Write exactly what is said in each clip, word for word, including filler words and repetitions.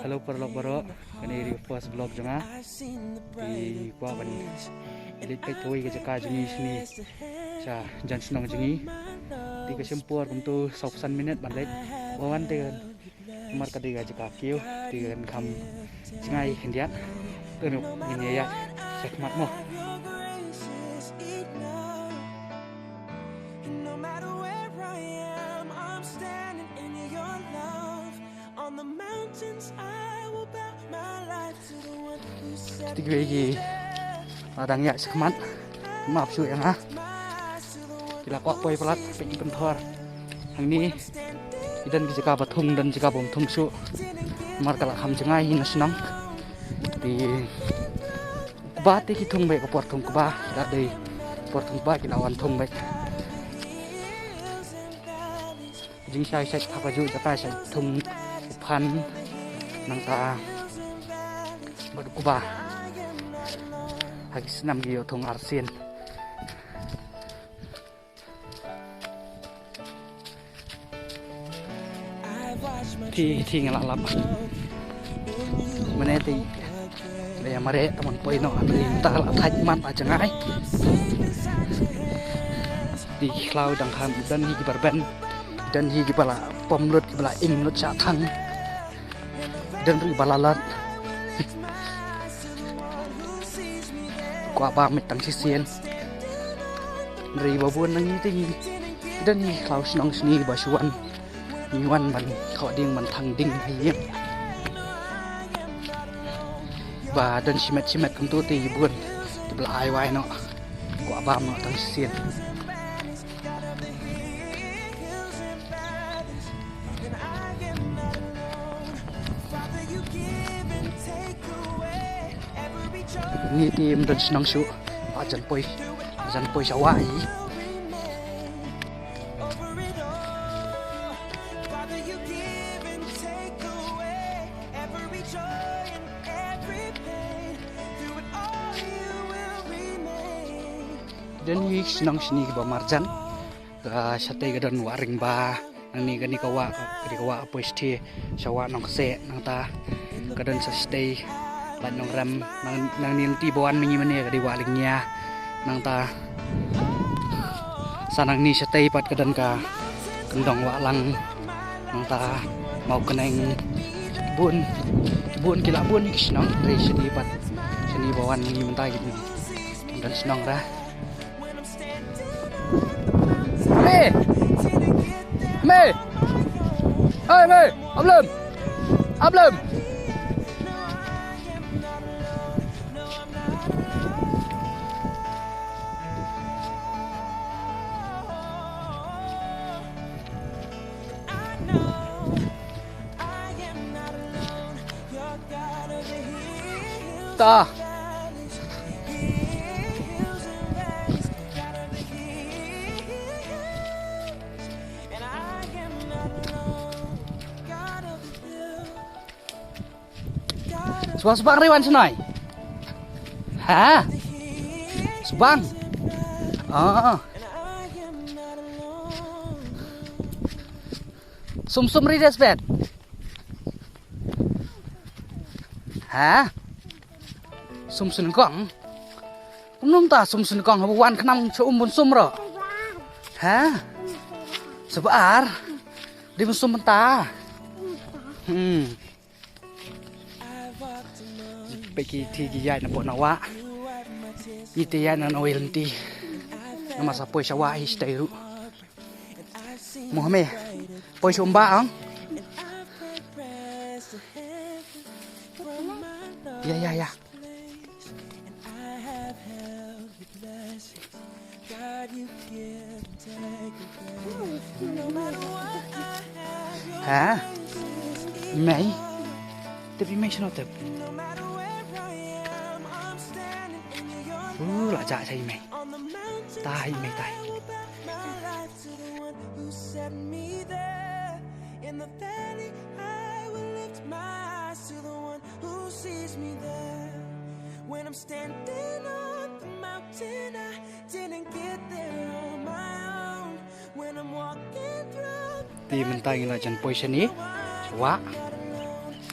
Hello paralok baroh, kane ka dei ka first vlog jong nga. Te kwah ban leit peit kawei ka jaka jong ngi shane, sha jan shnong jong ngi. Te ka shim por kumto saw phew san minit ban leit. Ba wan te kan Namar ka dei ka jaka kiew, te kan kham jngai khyndiat. Te ngin ïa ïaid shakhmat mo. Te kiwei ki la dang ïaid shakhmat. Map shuh ïa nga. Ki la kwah poi palat, peit ki pynthor. Hangne ki don ki jaka ba thung, don jaka bym thung shuh. Namar ka la kham jngai hi na shnong. Te kba te ki thung beit, ka por thung kba, ki la dei por thung kba ki la wan thung beit. Jingshai shait ha kajuh jaka shait thung phan nangta bad u kba. Ha ki snam ki ïoh thung arsien. Te, te nga la lap. Mane te la ïa mareh tang ban poi noh, hynrei mynta la thait mat ba jngai. Te ki khlaw dang kham, don hi kiba rben, don hi kiba la pom lut, kiba la im lut sha thang. Don ruh ba la lat. Kwah bam tang shisien. Hynrei ba bun na ngi te ngi don ngi khlaw shnong shane ba shu wan. Ngi wan ban thoh dieng ban thang dieng ha ïing. Ba don shimet shimet kumto te bun. Te ba la ai wai noh. Kwah bam noh tang shisien. Ngi te ym don shnong shuh. Ba jan poi, ba jan poi sha wah hi. Don hi shnong shane ba marjan. Ka shatei ka don Wah Ringba, nangne kane ka wah, ka dei ka wah Apoi Sthie, sha Wah Nongkseh, nangta ka don sa shatei Laiñ Nongrem, nang, nangne lynti ba wan ma ngi mane ka dei Wah Lyngñia, nangta sa nangne shatei pat ka don ka Kyndong Wahlang, nangta Mawkneng, bun, bun ki la bun ki shnong, hynrei shane pat, shane ba wan ma ngi mynta ki don shnong ra. Me! Me! Hey, me! Ablem! Ablem! Ta. Swa sbang ri wan snai. Ha? Sbang. Ah. Sum sum ri respect. Ha? Sum sun kong. Kumno ta sum sun kong haba wan khnang sha um bun sum ro. Ha? Sabar. Di bun sum ta. Hmm. Peki ti ki yai na pona wa. Ni ti yai na na wel ti. Na masa poi sha wa hi stai ru. Mo me. Poi sha um ba ang. Ya, ya, ya. Ha? Mei? Tip i mei shnong tip. Uh, la ja sa i mei. Tai mei tai. Who set me there in the valley? I will lift my eyes to the one who sees me there. When I'm standing on the mountain, I didn't get there on my own. When I'm walking Te mynta ngi la jan poi shane sha wah.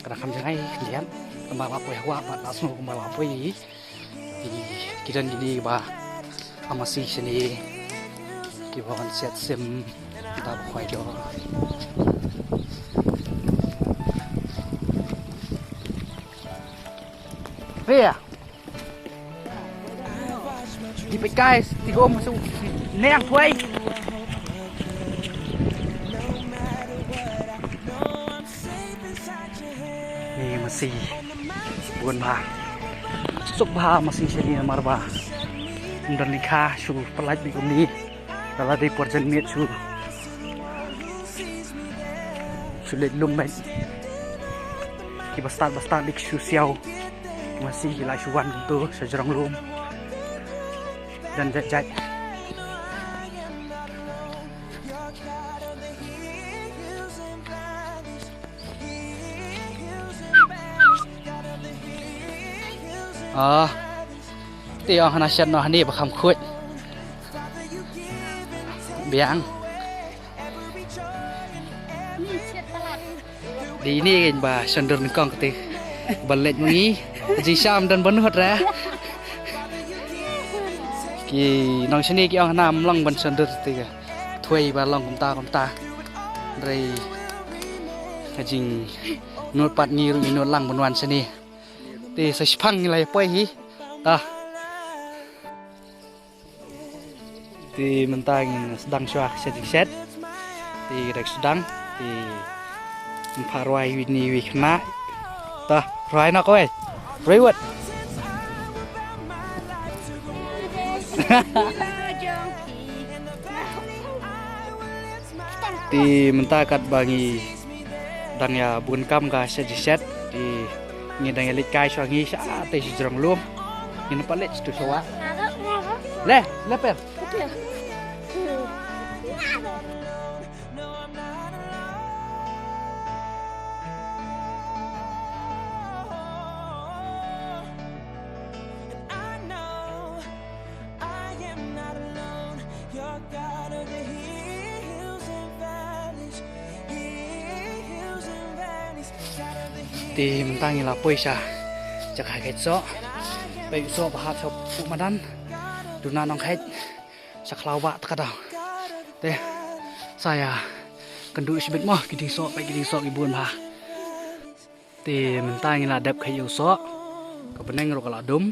Ka dang kham jngai khyndiat. Kumba la poi ha wah bad la sngew kumba la poi. Ki, ki don kine ba ha masi shane kiba wan siat sim da ba khwai jor. Ria. Di peit guys, di home su neng poi. Ni masi bun bha. Suk bha masi shane namar ba ym don lyngkha shu pyllait beit kumne. Lada dei por janmiet shu shu leit lum beit. Kiba stad ba stad leit shu siaw. Masi ki la shu wan kumto sha jrong lum. Don jait jait. Ah. Te ong hana shet noh hangne ba kham khuid. Biang. Dei ine ba shon dur nyngkong kata ba leit ma ngi. Jingshisha ym don ba nud re. Ki nong shane ki ong hana ym long ban shon dur te ka thwei ba long kumta kumta. Hynrei ka jingnud pat ngi ruh ngi nud lang ban wan shane. Te sa shiphang ngi la ïa poi hi. Ta. Te mynta ngin sdang shuwa shet shet. Te da sdang te ngin phah rwai wi ni wi khynnah. Ta rwai noh kawei. Rwai wat. Te mynta katba ngi dang ïa bun kam ka shet shet te ngi dang ïa leit kai shuwa ngi sha te shi jrong lum. Ngin pat leit sha tu shuwa. Le, le per. Te mynta ngi la poi sha jaka kheit soh. Peit soh ba hap soh pu madan. Duna nong kheit. Sha khlaw ba ta ka daw. Te sa ïa kynduh shibit mo ki dieng soh, peit ki dieng soh ki bun bha. Te mynta ngi la dep kheit ïa u soh. Ka bneng ruh ka la dum.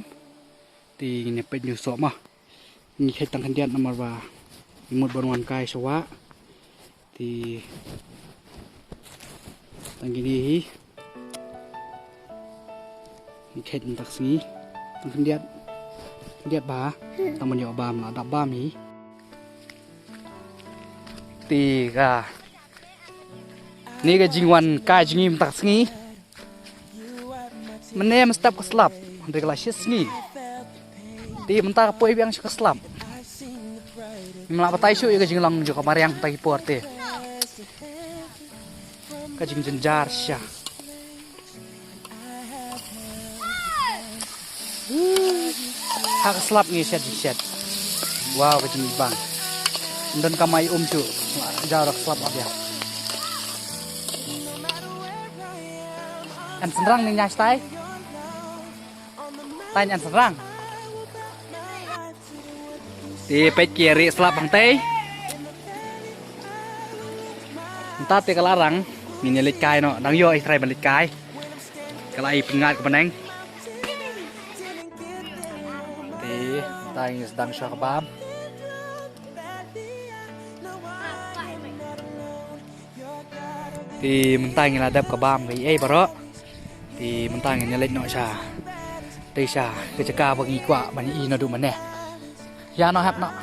Te ngin ïa peit ïa u soh mo. Ngi kheit tang khyndiat namar ba ngi mut ban wan kai sha wah. Te tang kine hi. Ngi kheit mynta ka sngi. Tang khyndiat. Khyndiat ba. Tang ban ïoh bam la dap bam hi. Te ka. Ni ka jingwan kai jong ngi mynta ka sngi. Mynne mynstep ka slap, hynrei ka la shi sngi. Te mynta ka poi biang sha ka slap. Ngim lah batai shuh ïa ka jinglong jong ka mariang mynta ki por te. Ka jingjynjar shisha. Ha ka slap ngi shet shet. Wow, ka jingibang. Ym don kamai um shuh. Jaw da ka slap biang. Yn synrang ne nya stai. Tang yn synrang. Te peit ki rieh slap hangtei. Mynta te ka la rang, ngin ïa leit kai noh, dang ïoh i trai ban leit kai. Ka la i pynngat ka bneng. Te mynta ngi sdang shuwa ka bam. Te mynta ngi la dep ka bam ka ei baroh. Te mynta ngin ïa leit noh sha. Te sha ka jaka ba ngi kwah ban ïa i naduh mynne. Ïa noh hep noh.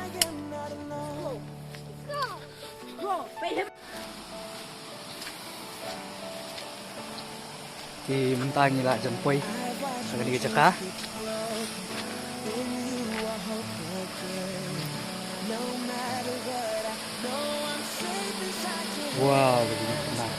Te mynta ngi la jan poi sha kane ka jaka. Wow, ka jingkynmaw.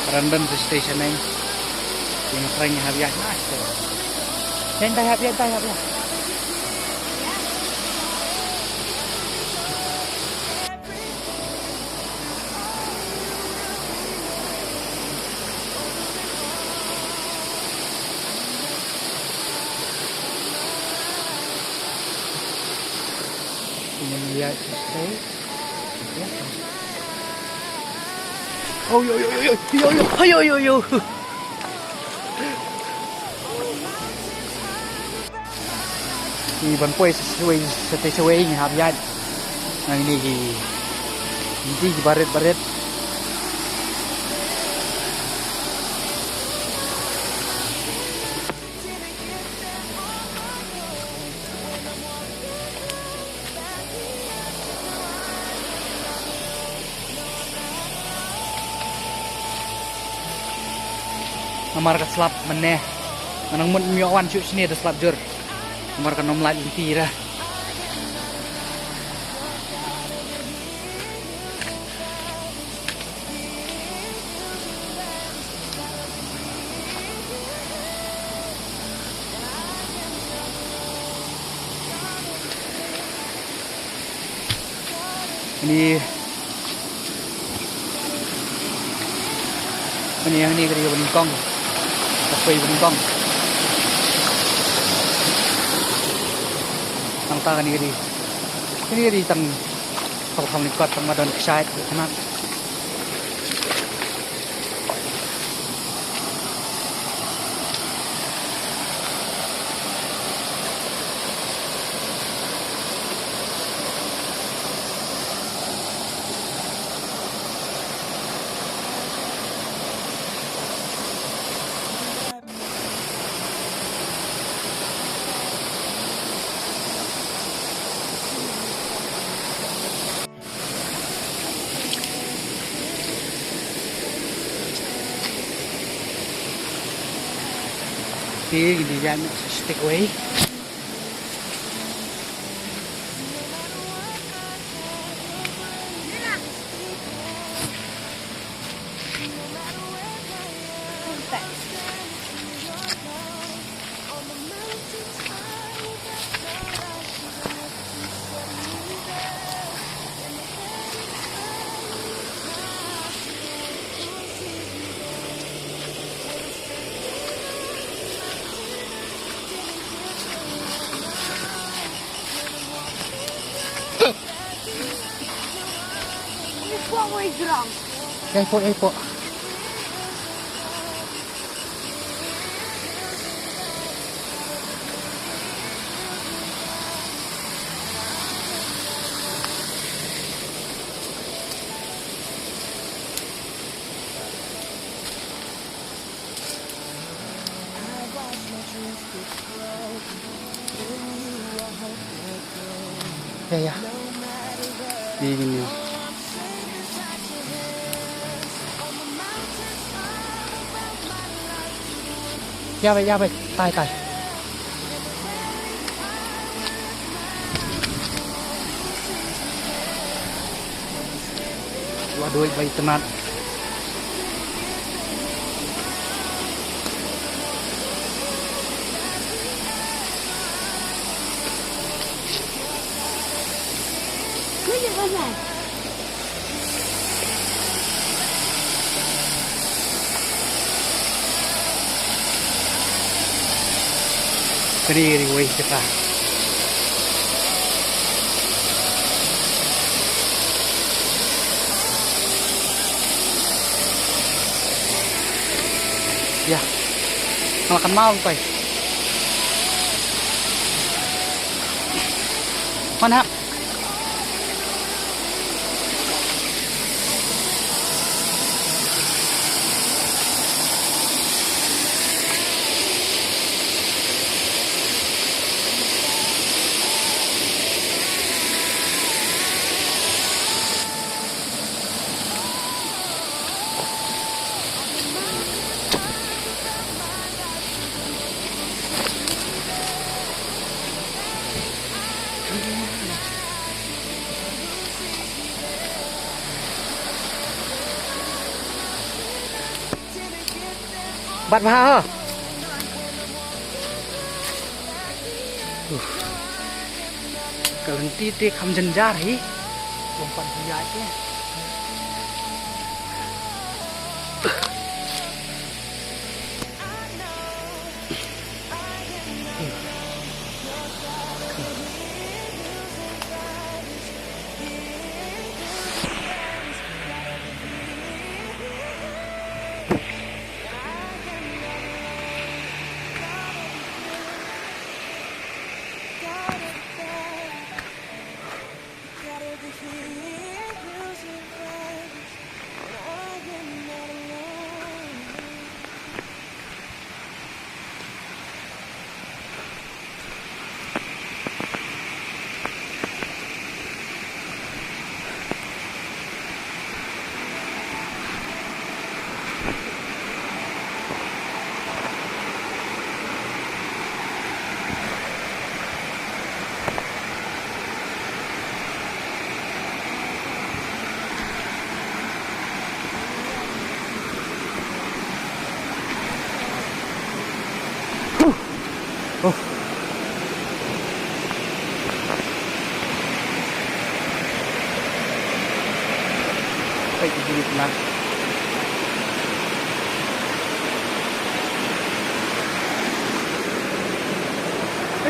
Random station ning. Ïa nga pyrshang hap ïaid na station. Ïaid tai hap, ïaid tai hap ïaid. Ngin ïaid station. Oh, yo, yo, yo, yo, yo, yo, yo, yo, yo. Ngi ban poi sa sawei, sa sawei ngi hap ïaid. Nang ini ki, ini ki barit, barit. Namar ka slap mynne. Nga nang mut ym ïoh wan shuh shane da slap jur. Namar kan ym lait lynti re. Kane, kane, kane ka dei ka nyngkong. Ka poi ka nyngkong. Nangta kane ka dei, kane ka dei tang, tang, tang lyngkot, tang ba don kshaid, ka khynnah. Te ngi dei ïa stick wei. Ïa pok, ïa pok. Ïa, ïa. Ïa, ïa. Ïa beit, ïa beit. Tai, tai. Wa doi bai tnat. Kri ri wei kita. Ïa. Nga la kynmaw kai. Man hap. Bat bha ha. Ka lynti te kham jynjar hi. Lom pat bha te.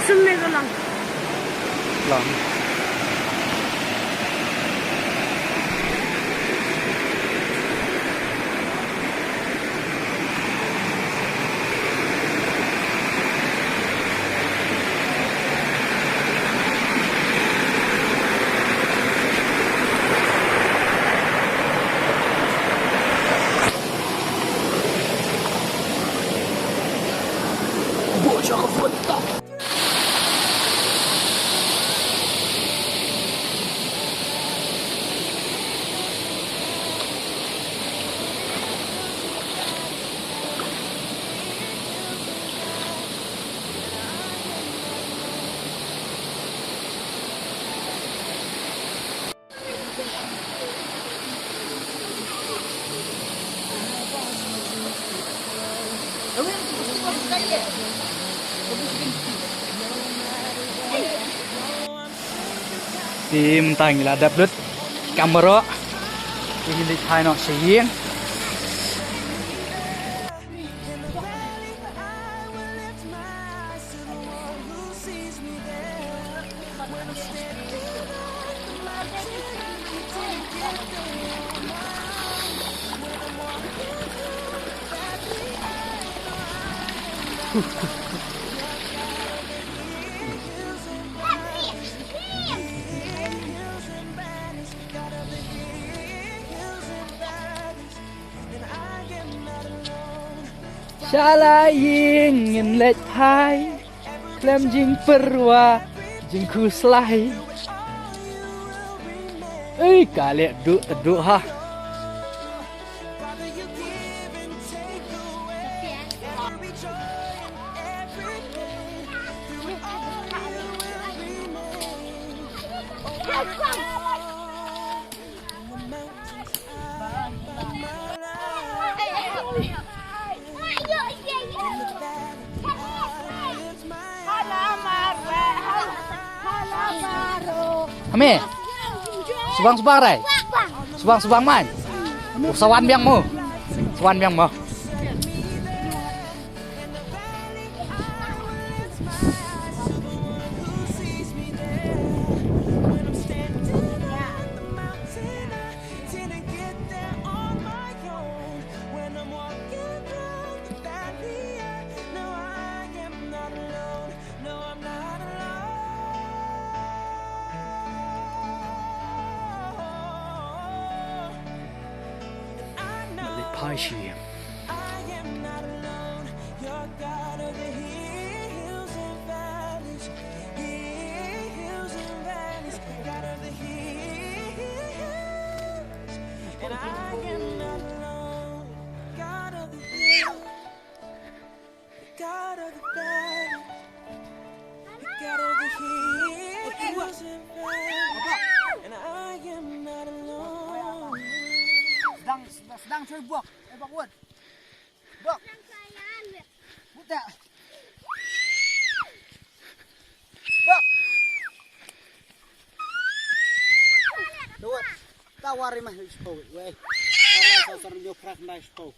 Sum ne ko lang. Lang. Te mynta ngi la dep lut kamera. Te ngi leit phai noh sha ïing. Sha la ïing ngin leit phai khlem jingpyrwa jingkhuslai. Ei, ka leh duh te duh ha. Hame. Subang, subang rai. Subang, subang man. Sa wan biang mo. Sa wan biang mo. Malik Paishi. Sedang, sedang, sedang cuy buak. Eh, buak wot. Buak. Ta. Bak. Dawat. Tawari mah ispo. Wei. Ara sa sar nyo prak na ispo.